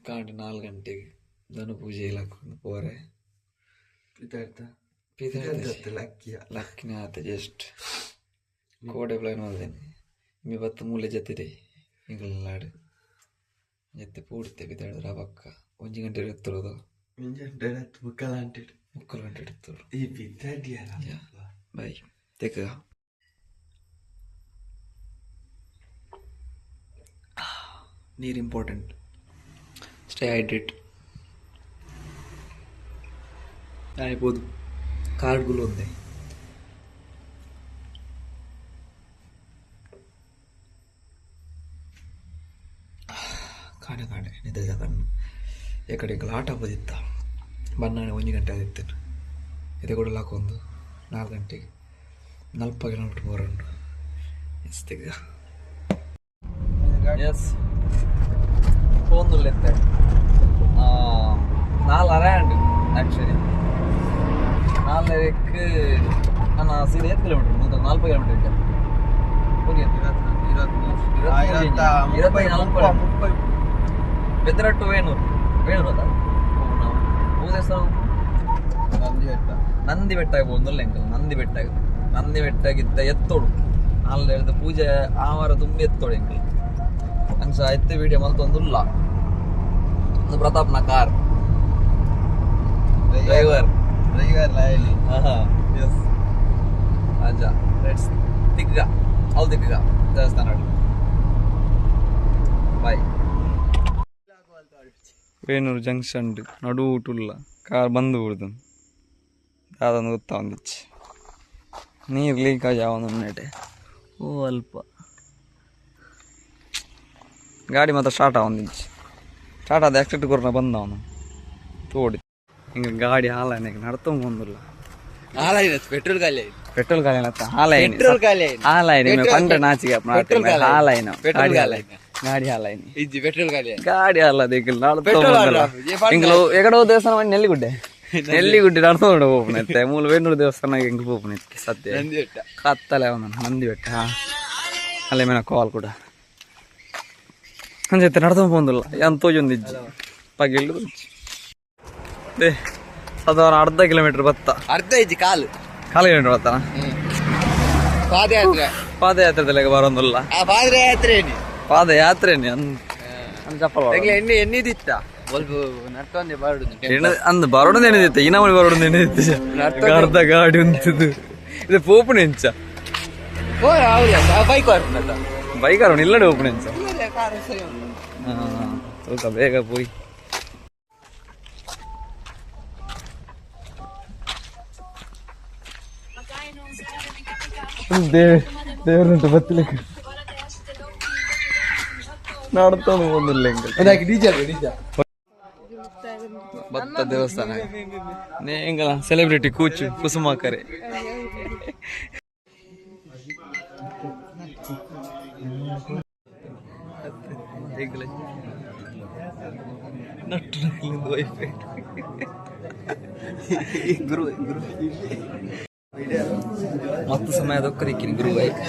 ಕಾಂಡೆ 4 ಗಂಟೆಗೆ ಧನು ಪೂಜೆ ಇಲಾಕೊಂಡು ಪೋರೆ ಲಕ್ಕಿಯ ಲಕ್ಕಿನ ಆತ ಜಸ್ಟ್ ಕೋಡೆ ಪ್ಲಾನ್ ಮಾಡ್ದೇನೆ ಮಿ ಬತ್ತು ಮೂಲೆ ಜೊತೆ ಎಂಗಲ್ಲಾಡು ಜೊತೆ ಪೂಡ್ತೆ ಬಿದ್ದಾಡಿದ್ರ ಬಕ್ಕ 1 ಗಂಟೆ ಇರುತ್ತಿರೋದು ಮುಕ್ಕಲ್ 3 ಗಂಟೆ ಇಡ್ತರು ಈ ಬಿದ್ದಾಡಿಯಲ್ಲ. ಬೈ ತೆಕ್ಕ ನೀರು ಇಂಪಾರ್ಟೆಂಟ್. Stay hydrate. ಆಗ್ಬೋದು ಕಾರ್ಡ್ಗಳು ಒಂದೇ. ಕಾಣೆ ಕಾಣೆ ನಿದ್ದೆ ಕಣ್ಣು ಈ ಕಡೆ ಆಟ ಬೋದಿತ್ತ ಬನ್ನಾಣೆ 1 ಗಂಟೆ ಆದಿತ್ತು. ಇದೆ ಕೂಡ ಹಾಕೊಂದು 4 ಗಂಟೆಗೆ 40 ಕಿಲೋಮೀಟ್ರ್ ಬೋರುಂಡು. ಎಸ್ ತೆಗ ಎಸ್ ಪೋಂದುಲ್ಲೆತ್ತೆ 4:30 ಆಂಡ್ ಆ್ಯಕ್ಚುಲಿ 4:30ಕ್ಕೆ ನಾನು ಸೀದಾ 8 ಕಿಲೋಮೀಟ್ರ್ ಮುಂದೆ 40 ಕಿಲೋಮೀಟ್ರ್ ಇದ್ದೆ. ಓಕೆ 24 ಬೆದ್ರ ಟು ವೇಣೂರು. ವೇಣೂರು ಅದ ನಾವು ದೇವಸ್ಥಾನ ನಂದಿ ಬೆಟ್ಟ ಒಂದಲ್ಲ ಎಂಕಲ್ ನಂದಿ ಬೆಟ್ಟ. ನಂದಿ ಬೆಟ್ಟಗಿದ್ದ ಎತ್ತೋಡು ನಾಲ್ ಹೇಳ್ದ ಪೂಜೆ ಆವಾರ ತುಂಬಿ ಎತ್ತೋಡು ಎಂಕಲ್ ಅಂಚ ಎತ್ತೆ ವಿಡಿಯೋ ಮಲ್ತೊಂದುಲ್ಲ. ಒಂದು ಪ್ರತಾಪ್ನ ಕಾರ್ ಡ್ರೈವರ್ ಡ್ರೈವರ್ ಲಾಯಲಿ. ಎಸ್ ಅಂಚ let's ತಿಗ್ಗ ಅವು ತಿಗ್ಗ ದೇವಸ್ಥಾನ. ಬಾಯ್. ವೇಣೂರು ಜಂಕ್ಷನ್ ನಡುಟುಲ್ಲ ಕಾರ್ ಬಂದು ಬಿಡ್ದು ದಾದೊಂದು ಗೊತ್ತಾವಂದಿಚ್ಚಿ ನೀರು ಲೀಕ್ ಆಗಿ ಯಾವೊಂದು ಓ ಅಲ್ಪ ಗಾಡಿ ಮಾತ್ರ ಸ್ಟಾರ್ಟ್ ಆವೊಂದಿಚ್ಚಿ ಸ್ಟಾರ್ಟ್ ಆದ ಆಕ್ಸಿಡೆಂಟ್ ಕೊರ್ನ ಬಂದ ಅವನು ತೋಡಿ ಹಿಂಗೆ ಗಾಡಿ ಹಾಲಾಯನ ನಡ್ತೊಂದು ಬಂದಿಲ್ಲ. ಪೆಟ್ರೋಲ್ ಖಾಲಿ. ಪೆಟ್ರೋಲ್ ಖಾಲಿ ಹಾಲಾಯನಿ. ಪೆಟ್ರೋಲ್ ಖಾಲಿ. ಹಾಲಾಯನಿ ಪಂಡ ನಾಚಿಗೆ. ಪೆಟ್ರೋಲ್ ಖಾಲಿ. ಹಾಲಾಯನ ಪೆಟ್ರೋಲ್ ಖಾಲಿ. ಗಾಡಿ ಹಾಲಾಯನಿ. ಇಜ್ಜಿ ಪೆಟ್ರೋಲ್ ಖಾಲಿ. ಗಾಡಿ ಅಲ್ಲ ದೇಕಿಲ್ ಪೆಟ್ರೋಲ್ ನಡ್ತೊಂದು. ಅಲ್ಲ. ಎಂಗ್ಲು ಎಗಡೋ ದೇವಸ್ಥಾನ ಮಾಡಿ ನೆಲ್ಲಿಗುಡ್ಡೆ ನೆಲ್ಲಿಗುಡ್ಡೆ ನಡ್ತೊಂಡು ಹೋಗ್ನತ್ತೆ ಮೂಲ ವೇಣೂರು ದೇವಸ್ಥಾನ ಎಂಗ್ಲು ಹೋಗ್ನತ್ತೆ ಸತ್ಯ. ನಂದಿ ಬೆಟ್ಟ. ಕತ್ತಲೆ ಅವನು ನಂದಿ ಬೆಟ್ಟ. ಅಲ್ಲೇ ಮೇನ ಕಾಲ್ ಕೂಡ ಅಂಜೈತೆ ನಡ್ತೊಂದು ಬಂದಿಲ್ಲ ಎಂತ ತೋಜೊಂದು ಇಜ್ಜಿ ಪಗಿಲ್ಲು they ಸಾಧಾರಣ ಅರ್ಧ ಕಿಲೋಮೀಟರ್ ಬತ್ತ. ಅರ್ಧ ಇಜ್ಜಿ ಕಾಲು. ಕಾಲು ಕಿಲೋಮೀಟರ್ ಬತ್ತಾನ. ಪಾದಯಾತ್ರೆ. ಪಾದಯಾತ್ರೆ ಬರೋದಿಲ್ಲ. ಆ ಪಾದಯಾತ್ರೆ ಏನಿ? ಪಾದಯಾತ್ರೆನೆ ಚಪ್ಪಲ್. ಎಂಗ್ಲ ಎಣ್ಣೆ ಎಣ್ಣಿದಿತ್ತ ಒಲ್ಪ ನರ್ತೊಂದೆ ಬರಡು. ಅಂದ್ ಬರೋಡು ನೆನೆದಿತ್ತ ಈ ನಮ್ಮನೆ ಬರೋಡು ನೆನೆದಿತ್ತ ಅರ್ಧ ಗಾಡಿ ಉಂಟದು ಇದು ಪೋಪುನ ಎಂಚ. ಬೈಕ್ ಬರ್ಪುನತ. ಬೈಕ್ ಅರೋಣ ಇಲ್ಲಡೆ ಓಪನ್ ಎಂಚ ಸ್ವಲ್ಪ ಬೇಗ ಪೋಯಿ ದೇವರುಂಟು ಬತ್ತಲಿಕ್ಕೆ ನಡ್ತೊಂದು ಬಂದಿಲ್ಲ ಎಂಕ ಡೀಸೆಲ್ ಡೀಸೆಲ್. ಭತ್ತ ದೇವಸ್ಥಾನ ಎಂಗಲ ಸೆಲೆಬ್ರಿಟಿ ಕೂಚು ಕುಸುಮಾಕರೆ. ನಟ್ಟು ವೈಫೈ. ಗುರು ಗುರು. ಮಸ್ತ್ ಸಮಯ ದೊಕ್ಕದಿಕ್ಕಿನಿ ಗುರು ವೈಫೈ.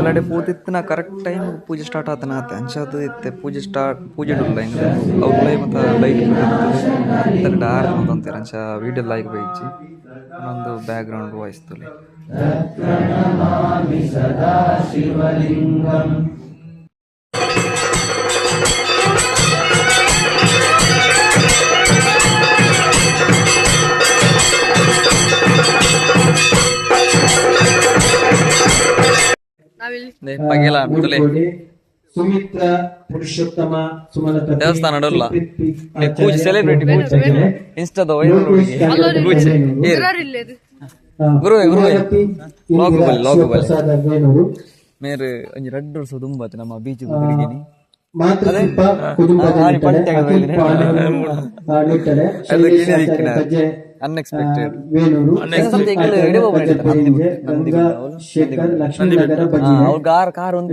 ಕಡೆ ಪೂತಿತ್ತಿನ ಕರೆಕ್ಟ್ ಟೈಮ್ ಪೂಜೆ ಸ್ಟಾರ್ಟ್ ಆತನ ಆತೆ ಅಂಚಾದ ಇತ್ತೆ ಪೂಜೆ ಸ್ಟಾರ್ಟ್ ಪೂಜೆ ಉಲ್ಲ ಹಿಂಗ ಅವ್ಲ ಮತ್ತು ಲೈಟ್ ಕತ್ತಲೆ ಡಾರ್ಕ್ ಅಂತ ಅಂತಾರೆ. ಅಂಚ ವೀಡಿಯೋ ಲೈಕ್ ಬೈಜಿ ಒಂದು ಬ್ಯಾಕ್ ಗ್ರೌಂಡ್ ವಾಯ್ಸ್ ತುಲೆ. ಪಗೆಲ ತುಲೆ. ಸುಮಿತ್ರ ಪುರುಷೋತ್ತಮ ಸುಮಲತಾ ದೇವಸ್ಥಾನ ಉಲ್ಲ ಪೂಜೆ ಸೆಲೆಬ್ರಿಟಿ ಪೂಜೆ ಇನ್ಸ್ಟಾದ ವೈರಲ್ ಹುಡುಗಿ ಪೂಜೆ ಏರು. ಗುರುವೇ ಗುರುವೇ ಲಾಗು ಬಲ್ಲಿ ಲಾಗು ಬಲ್ಲಿ. ಪ್ರಸಾದ ವೇಣೂರು. ಮೇರು ಒಂಜಿ ರಡ್ಡು ವರ್ಷ ದುಂಬಾತೆ ನಮ್ಮ ಬೀಚ್ ತಿರುಗಿನಿ. ಮಾತೃಕೃಪಾ ಕುಟುಂಬದ ಆ, ನಿಟ್ಟಲೆ, ಪಂಚಾಂಗ ಅಖಿಲ್ ಮೇಲೆ. ಪಾಂಡವರು, ನಿಟ್ಟಲೆ, ಅದು ಶೈಲೇಶ್ ಗಿಣಿ ಆಚಾರ್ಯ ದಿಕ್ಕಿನ. ಕಜ್ಜೆ. ಅನ್ಎಕ್ಸ್ಪೆಕ್ಟೆಡ್ ವೇಣೂರು ಗಂಗಾ ಶೇಖರ್ ಲಕ್ಷ್ಮೀನಗರ ಬಜಿರೆ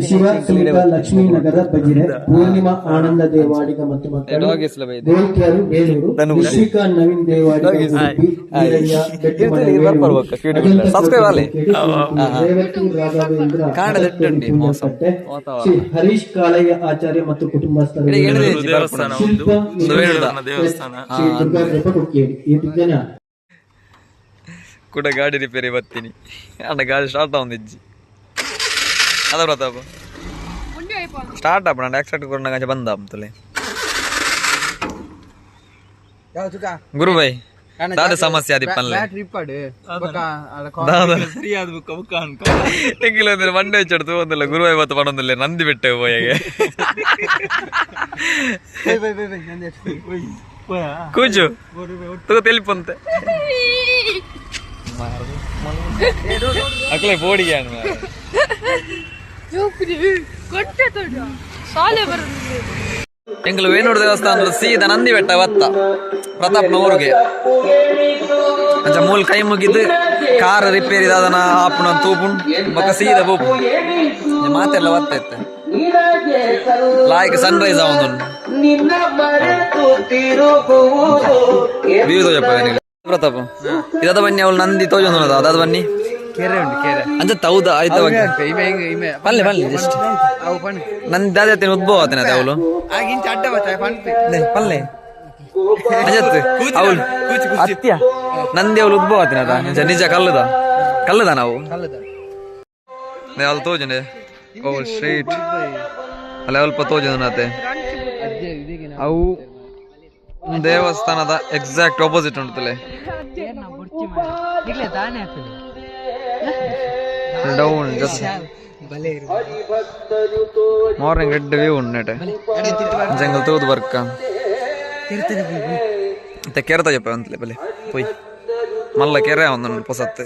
ಶಿವ ಸುಮಿತಾ ಲಕ್ಷ್ಮೀನಗರ ಬಜಿರೆ ಪೂರ್ಣಿಮಾ ಆನಂದ ದೇವಾಡಿಗ ಮತ್ತು ಮಕ್ಕಳು ಗೋಲ್ಕ್ಯಾರು ವೇಣೂರು ಋಷಿಕಾ ನವೀನ್ ದೇವಾಡಿಗ ಉಡುಪಿ ವೀರಯ್ಯ ಬೆಟ್ಟುಮನೆ ವೇಣೂರು ಅಜಂತ ಸಬ್ಸ್ಕ್ರೈಬ್ ಆಲೆ. ರೇವತಿ ರಾಘವೇಂದ್ರ ಕಾಣದೆಟ್ಟುಂಡಿ ಮೋಸ. ಪುಣ್ಯಕಟ್ಟೆ, ಶ್ರೀ ಹರೀಶ್ ಕಾಳಯ್ಯ ಆಚಾರ್ಯ ಮತ್ತು ಕುಟುಂಬಸ್ಥರು ದೇವಸ್ಥಾನ ಶಿಲ್ಪ ದೇವಸ್ಥಾನ. ಶ್ರೀ ದುರ್ಗಾ ಕೃಪಾ ಕುಕ್ಕೇರಿ ಈ ಜನ ಕೂಡ ಗಾಡಿ ರಿಪೇರಿ ಬರ್ತೀನಿ ಅಣ್ಣ ಗಾಡಿ ಸ್ಟಾರ್ಟ್ ಆವೊಂದಿಜ್ಜಿ ಅದ ಪ್ರತಾಪ ಸ್ಟಾರ್ಟ್ ಆಪಣ ಆಕ್ಸಿಡೆಂಟ್ ಕೊರ್ನಾಗ ಅಂಚ ಬಂದ ಅಂತಲೇ ಗುರು ಭಾಯ್ ದಾದ ಸಮಸ್ಯೆ ಆದಿಪ್ಪನ್ಲೆ ದಾದ ಸರಿಯಾದ ಬುಕ್ಕ ಬುಕ್ಕ ಅನ್ಕೊ ಎಂಗಿಲ್ಲ ಅಂದ್ರೆ ಮಂಡೆ ಹೆಚ್ಚಡ್ತು ಒಂದಿಲ್ಲ ಗುರುವಾಯ್ ಬತ್ತ ಪಡೊಂದಿಲ್ಲ ನಂದಿ ಬಿಟ್ಟೆ ಪೋಯಗೆ ಕೂಜು ತಗೋ ತೆಲಿಪಂತೆ ಅಕ್ಲೆ ಬೋಡಿಗೆ ಅಣ್ಣ ಸಾಲೆ ಬರೋದು ಎಂಗ್ಲು ವೇಣೂರು ದೇವಸ್ಥಾನ ಸೀದಾ ನಂದಿ ಬೆಟ್ಟ ಬತ್ತ ಪ್ರತಾಪ್ನ ಊರಿಗೆ ಅಂಚ ಮೂಲ್ ಕೈ ಮುಗಿದು ಕಾರ್ ರಿಪೇರಿ ದಾದನ ಆಪುನ ತೂಪುನ್ ಬೊಕ್ಕ ಸೀದಾ ಬೋಪು ಮಾತೆಲ್ಲ ಬತ್ತ ಇತ್ತೆ ಲಾಯ್ಕ್ ಸನ್ರೈಸ್ ಆವೊಂದುಂಡು ವ್ಯೂ ತೋಜಪ್ಪ ನಿನಗೆ. ಪ್ರತಾಪ್ ಇದಾದ ಬನ್ನಿ ಅವಳು ನಂದಿ ತೋಜೊಂದು ಅದಾದ ಬನ್ನಿ ಕೆರೆ ಉಂಟು ಕೆರೆ ಅಂಚ ತೌದ ಆಯ್ತ ಇಮೆ ಹಿಂಗೆ ಇಮೆ ಪಲ್ಲೆ ಪಲ್ಲೆ ಜಸ್ಟ್ ಅವು ಪಣ್ ನಂದಿ ದಾದ ಉದ್ಭವ ಆತನ ಅವಳು ಆಗಿಂಚ ಅಡ್ಡ ಬತ್ತ ಪಣ್ಪೆ ಲೇ, ಪಲ್ಲೆ ಅಂಜತ್ತು ಅವಳು ಅತ್ಯ ನಂದಿ ಅವಳು ಉದ್ಭವ ಆತನ ನಿಜ ನಿಜ ಕಲ್ಲದ ಕಲ್ಲದ ನಾವು ಕಲ್ಲದ ಅಲ್ಲಿ ತೋಜನೆ ಓ ಸ್ಟ್ರೈಟ್ ಅಲ್ಲ ಅಲ್ಪ ತೋಜನತೆ ಅಜ್ಜೆ ಇದೀಗ ಅವು ದೇವಸ್ಥಾನದ ಎಕ್ಸಾಕ್ಟ್ ಆಪೋಸಿಟ್ ಉಂಟುತ್ತಲೆ ಇರ್ಲೆ ದಾನೆ ಹಾಕುದು ಡೌನ್ ಜಸ್ಟ್ ಬಲೆ ಇರು ಮಾರ್ನಿಂಗ್ ರೆಡ್ ವ್ಯೂ ಉಂಟು ಜಂಗಲ್ ತೋದು ಬರ್ಕ ಮತ್ತೆ ಕೆರೆ ತಜಪ್ಪ ಅಂತಲೇ ಬಲೆ ಪೊಯ್ ಮಲ್ಲ ಕೆರೆ ಒಂದು ಪೊಸತ್ತು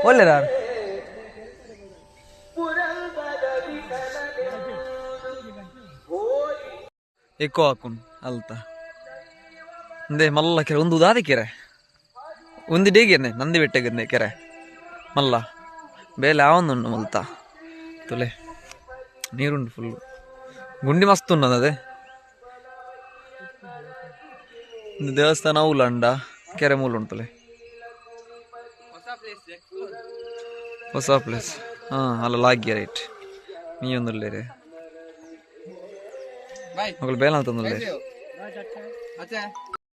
ಒಳ್ಳೆದಾರ್ ಎಕ್ಕೋ ಹಾಕುನ್ ಅಲ್ತ ಅಂದೆ ಮಲ್ಲ ಕೆರೆ ಒಂದು ಉದಾದಿ ಕೆರೆ ಒಂದು ಡೇಗೆನೆ ನಂದಿ ಬೆಟ್ಟಗಂದೆ ಕೆರೆ ಮಲ್ಲ ಬೇಲೆ ಆವೊಂದುಂಡು ಮಲ್ತ ತುಲೆ ನೀರುಂಡು ಫುಲ್ಲು ಗುಂಡಿ ಮಸ್ತ್ ಉಂಡು ಅದೇ ಒಂದು ದೇವಸ್ಥಾನ ಉಲ್ಲಂಡ ಕೆರೆ ಮೂಲ ಉಂಟುಲೆ ಹೊಸ ಪ್ಲೇಸ್ ಹಾ ಅಲ್ಲ ಲಾಗ್ಯ ರೈಟ್ ನೀ ಒಂದುಲ್ಲೇರೆ ಮಗಳು ಬೇಲ ಅಂತಂದುಲ್ಲೆ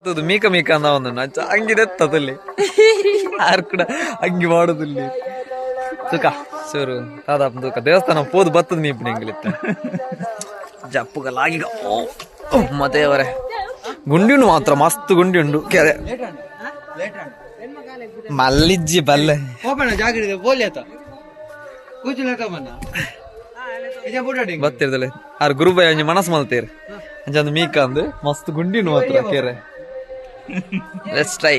ಅದು ಮೀಕ ಮೀಕ ಅಂದ ಒಂದು ಅಚ್ಚ ಅಂಗಿದೆತ್ತದಲ್ಲಿ ಯಾರು ಕೂಡ ಅಂಗಿ ಮಾಡುದಿಲ್ಲ ಸುಖ ಸೂರು ತಾದಾಪ್ ತೂಕ ದೇವಸ್ಥಾನ ಪೋದು ಬತ್ತದ ಮೀಪು ಎಂಗ್ಲಿತ್ತ ಜಪ್ಪುಗ ಲಾಗಿಗ ಓ ಮತ್ತೆ ಅವರೇ ಗುಂಡಿ ಉಂಡು ಮಾತ್ರ ಮಸ್ತ್ ಗುಂಡಿ ಉಂಡು ಕೆರೆ ಮಲ್ಲಿಜ್ಜಿ ಬಲ್ಲೆ ಓಪಣ ಜಾಗೃತಿ ಬೋಲಿ ಆತ ಕೂಚುಲಕ ಬಂದ ಇಜ ಬುಡಡಿ ಬತ್ತಿರ್ದಲೆ ಆರ್ ಗುರುಬಾಯಿ ಅಂಜಿ ಮನಸ್ ಮಲ್ತೇರ್ ಅಂಚಂದು ಮೀಕ ಅಂದು ಮಸ್ತ್ ಗುಂಡಿ ಉಂಡು ಮಾತ್ರ ಕೆರೆ let's try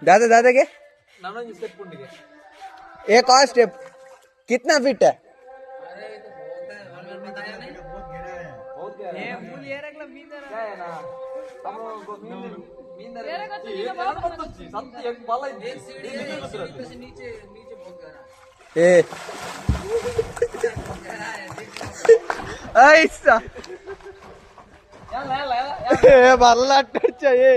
दादा दादा के एक और स्टेप कितना फिट है ए ऐसा ए बल्ला टच है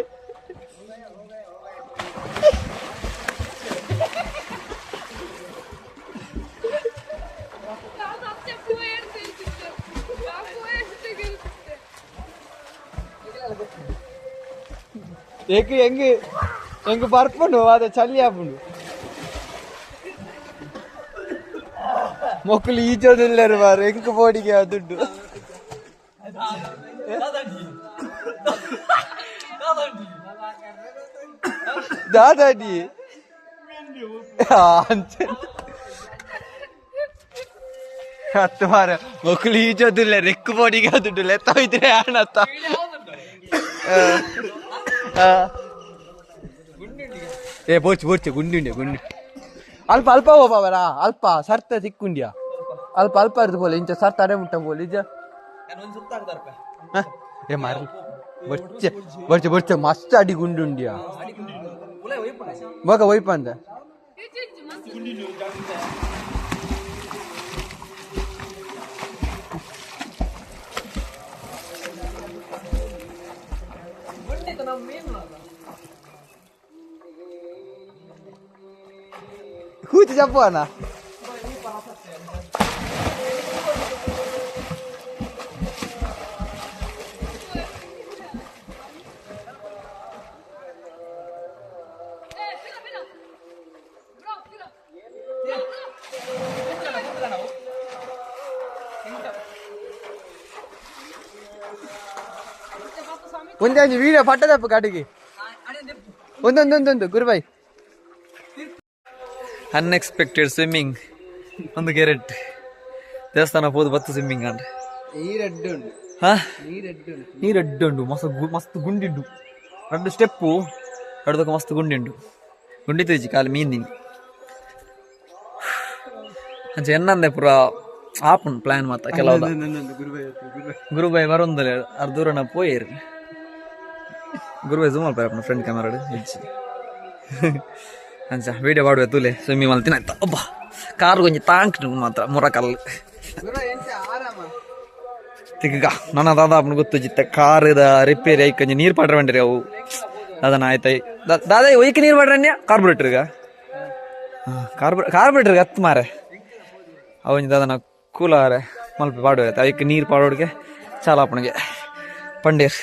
ಎಗ್ ಹೆಂಗ್ ಹೆಂಗ್ ಬರ್ಪುಂಡು ಅದ ಚಳಿ ಆಪುಂಡು ಮೊಕ್ಕಲು ಈಜೋದಿಲ್ಲರು ಬಾರು ಎಂಕ್ ಬೋಡಿಗೆ ಆ ದುಡ್ಡು ದಾದಾಡಿ ಅಂಚೆ. ಹತ್ತು ಮಾರ ಮಕ್ಕಳು ಈಜೋದಿಲ್ಲ ರೆಕ್ಕು ಬೋಡಿಗೆ ಅದುಡ್ಡು ಎತ್ತೋಯ್ತಾರೆ ಆಣತ್ತ. ಏ ಬೋಚ್ ಬೋಚ್ ಗುಂಡಿ ಗುಂಡಿ ಅಲ್ಪ ಅಲ್ಪ ಹೋಗವರ ಅಲ್ಪ ಸರ್ತ ಸಿಕ್ಕುಂಡಿಯ ಅಲ್ಪ ಅಲ್ಪ ಇರ್ದು ಬೋಲೆ ಇಂಚ ಸರ್ತ ಅಡೆ ಮುಟ್ಟ ಬೋಲೆ ಇಜ. ಏ ಮಾರಿ ಬೊಚ್ಚೆ ಬೊಚ್ಚೆ ಬೊಚ್ಚೆ ಮಸ್ತ್ ಅಡಿ ಗುಂಡು ಉಂಡಿಯ ಮಗ ಒಯ್ಪ ಅಂದ. ಕೂತಿ ಜಪ್ಪನ ಒಂದೇ ಒಂಜಿ ವೀಡಿಯೋ ಪಟ್ಟದಪ್ಪ ಗಾಡಿಗೆ ಒಂದೊಂದೊಂದೊಂದು ಗುರುಬಾಯ್. ಅನ್ಎಕ್ಸ್ಪೆಕ್ಟೆಡ್ ಸ್ವಿಮ್ಮಿಂಗ್ ಒಂದು ಗೆರೆಟ್ ದೇವಸ್ಥಾನ ಪೋದು ಬತ್ತು ಸ್ವಿಮ್ಮಿಂಗ್ ಅಂಡ್ ನೀರೆಡ್ಡು ಉಂಡು ಮಸ್ತ್ ಮಸ್ತ್ ಗುಂಡಿಂಡು ಎರಡು ಸ್ಟೆಪ್ಪು ಎರಡಕ್ಕೆ ಮಸ್ತ್ ಗುಂಡಿಂಡು ಗುಂಡಿ ತೇಜಿ ಕಾಲು ಮೀನ್ ಅಂಚ ಎನ್ನಂದೆ ಪೂರ ಆಪುಂಡು ಪ್ಲಾನ್ ಮಾತ ಕೆಲವು ಗುರುಬಾಯ್ ಬರೊಂದಲೆ ಅರ್ಧೂರನ ಪೋಯೇರು ಗುರುಬಾಯ್ ಜೂಮ್ ಅಲ್ಪ ಫ್ರೆಂಡ್ ಕ್ಯಾಮರಾಡ್ ಇಜ್ಜಿ ಅಂಚ ವೀಡಿಯೋ ಮಾಡುವೆ ತೂಲೆ ಸ್ವಿಮ್ಮಿಂಗ್ ಮಲ್ತಿನ ಆಯ್ತಾ ಒಬ್ಬ ಕಾರ್ ಕೊಂಚ ತಾಂಕ್ ಮಾತ್ರ ಮುರಕಲ್ಲು ತಿಕ್ಕ ನನ್ನ ದಾದಾ ಅಪ್ಪನ ಗೊತ್ತು ಜಿತ್ತ ಕಾರದ ರಿಪೇರಿ I ಕೊಂಚ ನೀರು ಪಾಡ್ರ ಬಂಡಿರಿ ಅವು ದಾದನ ಆಯ್ತಾಯಿ ದಾದಾ ಒಯ್ಕೆ ನೀರು ಪಾಡ್ರಣ್ಯ ಕಾರ್ಬೊರೇಟರ್ಗ ಕಾರ್ಬೊರೇಟರ್ಗೆ ಹತ್ತು ಮಾರೆ ಅವು ದಾದನ ಕೂಲಾರೆ ಮಲ್ಪ ಪಾಡುವೆ ಐಕ್ ನೀರು ಪಾಡೋಡಿಗೆ ಚಾಲ ಅಪ್ಪನಿಗೆ ಪಂಡೀರ್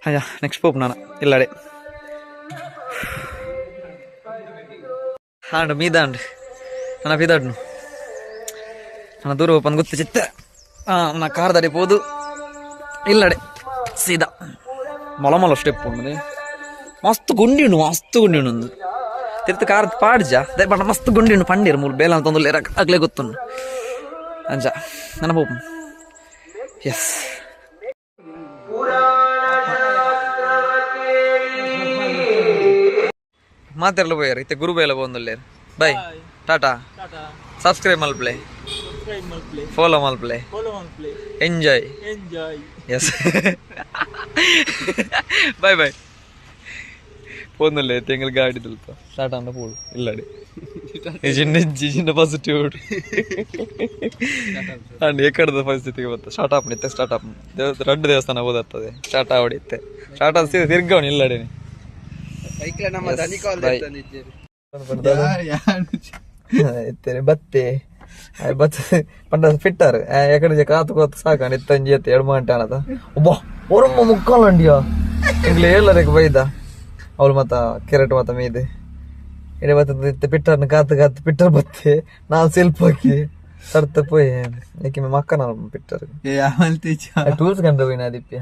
ಅಯ್ಯ ನೆಕ್ಸ್ಟ್ ಪೋಪ್ ನಾನು ಇಲ್ಲಡೆ ಹಾಂಡು ಮೀದಾಂಡ್ ನನ್ನ ಪಿದಾಡ್ನು ನನ್ನ ದೂರ ಓಪನ್ ಗೊತ್ತು ಚಿತ್ತ ನನ್ನ ಕಾರ್ ಪೋದು ಇಲ್ಲಡೆ ಸೀದಾ ಮೊಲ ಮೊಲ ಸ್ಟೆಪ್ ಉಂಡು ಮಸ್ತ್ ಗುಂಡಿ ಉಂಡು ಮಸ್ತ್ ಗುಂಡಿ ಉಂಡು ತಿರ್ತು ಕಾರ್ ಪಾಡ್ಜ ಬಟ್ ಮಸ್ತ್ ಗುಂಡಿ ಉಂಡು ಪಂಡೀರ್ ಮೂಲು ಬೇಲ ಅಂತ ಒಂದು ಆಗ್ಲೇ ಗೊತ್ತುಂಡು ಅಂಚ ನನ್ನ ಪೋಪು ಎಸ್ ಮಾತೆಲ್ಲ ಪೋಯಾರ ಇತ್ತೆ ಗುರುಬೇಲ ಪೋಂದುಲ್ಲೇರು ಬೈ ಟಾಟಾ ಸಬ್ಸ್ಕ್ರೈಬ್ ಮಲ್ಪ್ಲೆ ಫಾಲೋ ಮಲ್ಪ್ಲೆ ಎಂಜಾಯ್ ಎಸ್ ಬಾಯ್ ಬಾಯ್ ಪೋಂದುಲ್ಲೆ ತಿಂಗಳು ಗಾಡಿ ತಲ್ಪ ಟಾಟಾ ಅಂದ ಪೋಡು ಇಲ್ಲಡೆ ಚಿನ್ನ ಚಿನ್ನ ಪಾಸಿಟಿವ್ ಅಂಡ್ ಎಕ್ಕಡದ ಪರಿಸ್ಥಿತಿಗೆ ಬತ್ತ ಸ್ಟಾರ್ಟ್ ಆಪ್ ಇತ್ತೆ ಸ್ಟಾರ್ಟ್ ಆಪ್ ರಡ್ಡು ದೇವಸ್ಥಾನ ಹೋದತ್ತದೆ ಸ್ಟಾರ್ಟ್ ಆವಡಿತ್ತೆ ಸ್ಟಾರ್ಟ್ ಆದ ಸೀದಾ ತಿರ್ಗವನು ಇಲ್ಲಡೆ ಇತ್ತೇನೆ ಬತ್ತೆ ಬತ್ತೆ ಪಂಡ ಫಿಟ್ಟಾರು ಎಕಡೆ ಕಾತು ಕೋತು ಸಾಕು ಇತ್ತಂಜಿ ಎತ್ತ ಎರಡು ಗಂಟೆ ಆನದ ಒಬ್ಬ ಒರಮ್ಮ ಮುಕ್ಕಾಲಂಡಿಯ ಎಂಗ್ಲ ಏಳರಕ್ಕೆ ಬೈದ ಅವಳು ಮತ್ತ ಕೆರೆಟ್ ಮತ್ತ ಮೀದೆ ಇಡೆ ಬತ್ತ ಇತ್ತೆ ಪಿಟ್ಟರ್ನ ಕಾತು ಕಾತು ಪಿಟ್ಟರ್ ಬತ್ತೆ ನಾನು ಸೆಲ್ಫ್ ಹಾಕಿ ಸರ್ತ ಪೋಯ್ ಏಕೆ ಮಕ್ಕನ ಪಿಟ್ಟರ್ ಟೂಲ್ಸ್ ಕಂಡು ಹೋಯಿನ ದಿಪ್ಯ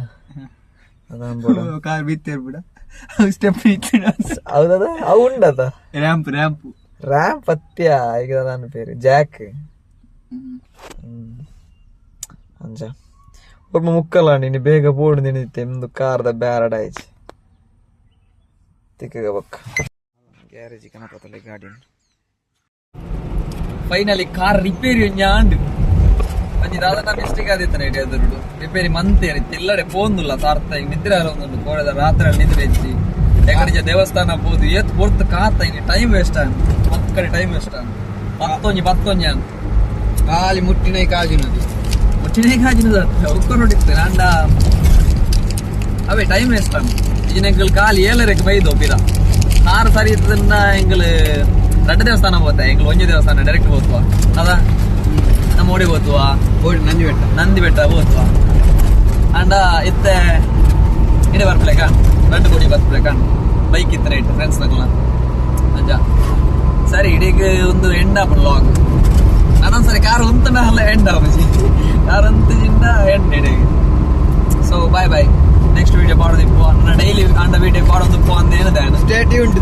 ಕಾರ್ ಬಿತ್ತೇರ್ ಬಿಡ ಸ್ಟೆಪ್ ಹೌದದ ಅವು ಉಂಡದ ರ್ಯಾಂಪ್ ರ್ಯಾಂಪ್ ರ್ಯಾಂಪ್ ಪತ್ಯ ಈಗ ನನ್ನ പേര് ಜಾಕ್ ಅಂಚ ಒಬ್ಬ ಮುಕ್ಕಲ್ಲ ನೀನು ಬೇಗ ಬೋರ್ಡ್ ನಿಂತೆ ಎಂದು ಕಾರ್ದ ಬ್ಯಾರಡ್ ಆಯ್ತು ತಿಕ್ಕಗ ಬಕ್ಕ ಗ್ಯಾರೇಜ್ ಕನಪತ್ತಲೆ ಗಾಡಿ ಫೈನಲಿ ಕಾರ್ ರಿಪೇರಿ ಒಂಜಾಂಡು ಒಂಜಿ ದಾದನ ಮಿಸ್ಟೇಕ್ ಆದಿತ್ತನ ಇಡೀ ಅದುರುಡು ರಿಪೇರಿ ಮಂತೇರಿ ತಿಲ್ಲಡೆ ಪೋಂದುಲ್ಲ ಸಾರ್ಥ ಈಗ ನಿದ್ರೆ ಒಂದುಂಡು ಕೋಡೆದ ರಾತ್ರಿ ನಿದ್ರೆ ಹೆಚ್ಚಿ ಎಕಡೆ ದೇವಸ್ಥಾನ ಪೋದು ಏತ್ ಪೊರ್ತು ಕಾತ ಇನ್ನು ಟೈಮ್ ವೇಸ್ಟ್ ಆನ್ ಮತ್ತ್ ಕಡೆ ಟೈಮ್ ವೇಸ್ಟ್ ಆನ್ ಪತ್ತೊಂಜಿ ಪತ್ತೊಂಜಿ ಆನ್ ಖಾಲಿ ಮುಟ್ಟಿನ ಕಾಜಿನದು ಮುಟ್ಟಿನ ಕಾಜಿನದು ಉಕ್ಕ ನೋಡಿತ್ತು ನಾಂಡ ಅವೇ ಟೈಮ್ ವೇಸ್ಟ್ ಆನ್ ಈಜಿನ ಖಾಲಿ ಏಳರಕ್ಕೆ ಬೈದು ಒಪ್ಪಿದ ಕಾರ್ ಸರಿ ಇತ್ತದನ್ನ ಎಂಗಲ್ ರಡ್ಡ ದೇವಸ್ಥಾನ ಹೋತ ಎಂಗ್ಲು ಒಂಜಿ ದೇವಸ್ಥಾನ ಡೈರೆಕ್ಟ್ ಹೋತ್ವ ಅದ ನಮ್ಮ ಓಡಿ ಹೋತ್ವ ಓಡಿ ನಂದಿ ಬೆಟ್ಟ ನಂದಿ ಬೆಟ್ಟ ಹೋತ್ವ ಅಂಡ ಇತ್ತೆ ಇಡೆ ಬರ್ಪ್ಲೆ ಕಾಣ್ ರಡ್ಡು ಕೊಡಿ ಬರ್ಪ್ಲೆ ಕಾಣ್ ಬೈಕ್ ಇತ್ತು ರೈಟ್ ಫ್ರೆಂಡ್ಸ್ ನಗಲ ಅಂಜ ಸರಿ ಇಡೀಗ ಒಂದು ಎಂಡ್ ಆಪುಂಡು ಲಾಗ್ ನಾನೊಂದ್ಸರಿ ಕಾರ್ ಉಂತನ ಅಲ್ಲ ಎಂಡ್ ಆಪುಜಿ ಕಾರ್ ಉಂತಿಂದ ಎಂಡ್ ಇಡೀಗ. So bye bye next video ಪಾಡೋದಿಪ್ಪು ನನ್ನ ಡೈಲಿ ಅಂಡ ವಿಡಿಯೋ ಪಾಡೋದಿಪ್ಪು ಅಂದ ಏನದೆ ಸ್ಟೇ ಟ್ಯೂನ್ಡ್.